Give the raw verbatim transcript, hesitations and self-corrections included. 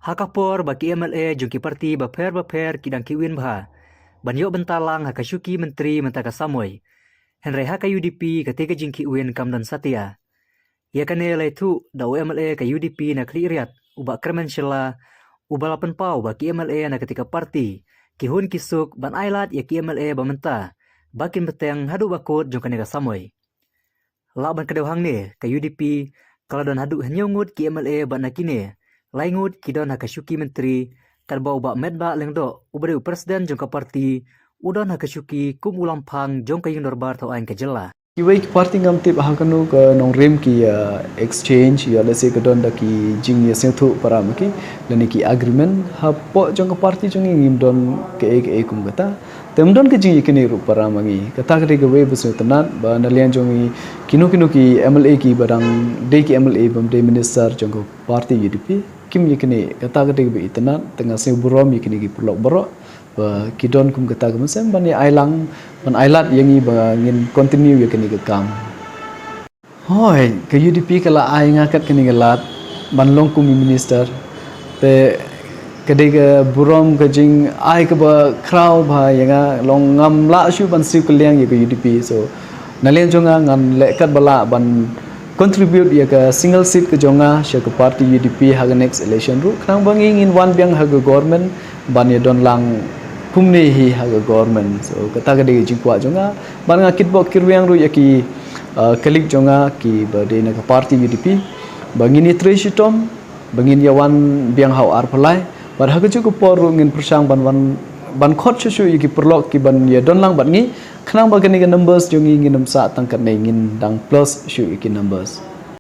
Ha ka por ba ki M L A jong ki parti bapher bapher ki dang khih win bha ban ïoh bynta lang ha ka shuki myntri mynta ka samoi, hynrei ha ka U D P kata ka jingkhih win kam don satia. Ïa kane la ïathuh da u M L A ka U D P na Khliehriat, u Bah Kyrmen Shylla, uba la pynpaw ba ki M L A na kata ka parti ki hun ki suk ban ailad ïa ki M L A ba mynta ba kin bteng haduh ba kut jong kane ka samoi. Lah ban kdew hangne, ka U D P ka la don haduh hynñiew ngut ki M L A bad na kine lai ngut ki don ha ka shuki myntri, katba u Bah Metbah Lyngdoh, uba dei u president jong ka parti, u don ha ka shuki kum u lamphang jong ka ïing dorbar thaw aiñ ka jylla. Kiwei ki parti ngam tip ha kano ka nongrim ki, uh, exchange, ïa lehse ka don da ki jingïasngewthuh para ma ki, lane ki agreement, hapoh jong ka parti jong ngi ngim don kaei kaei kum kata. Te ym don ka jingïaknieh ruh para ma ngi. Kata ka dei kawei ba sngewtynnat, ba na liang jong ngi kino kino ki M L A kiba dang dei ki M L A bym dei minister jong ka parti U D P, kim ïaknieh. Kata ka dei kaba itynnat, te nga sngew burom ïa kine ki paralok baroh ba ki don kum kata ka mynsiem ban ïa ai lang, ban ailad ïa ngi ba ngin continue ïa kane ka kam. Hooid, ka U D P ka la ai nga kat kane ka lad ban long kum i minister. Te ka dei ka burom, ka jingai kaba khraw bha ïa nga, long ngam lah shuh ban siew kylliang ïa ka U D P. So na liang jong nga ngan leh katba lah ban contribute ïa ka single seat ka jong nga sha ka party U D P ha ka next election ruh, khnang ba ngi ngin wan biang ha ka government ban ïa don lang kumne hi ha ka government. So kata ka dei ka jingkwah jong nga, bad nga kitbok kitrwiang ruh ïa ki, uh, colleague jong nga kiba dei na ka party U D P ba ngin ïatrei shitom, ba ngin ïa wan biang ha u arphew lai, bad ha kajuh ka por ruh ngin pyrshang ban wan, ban khot shuh shuh ïa ki paralok kiban ïa don lang bad ngi, khnang ba kane ka numbers jong ngi ngin ym sah tang katne, ngin dang plus shuh ïa ki numbers.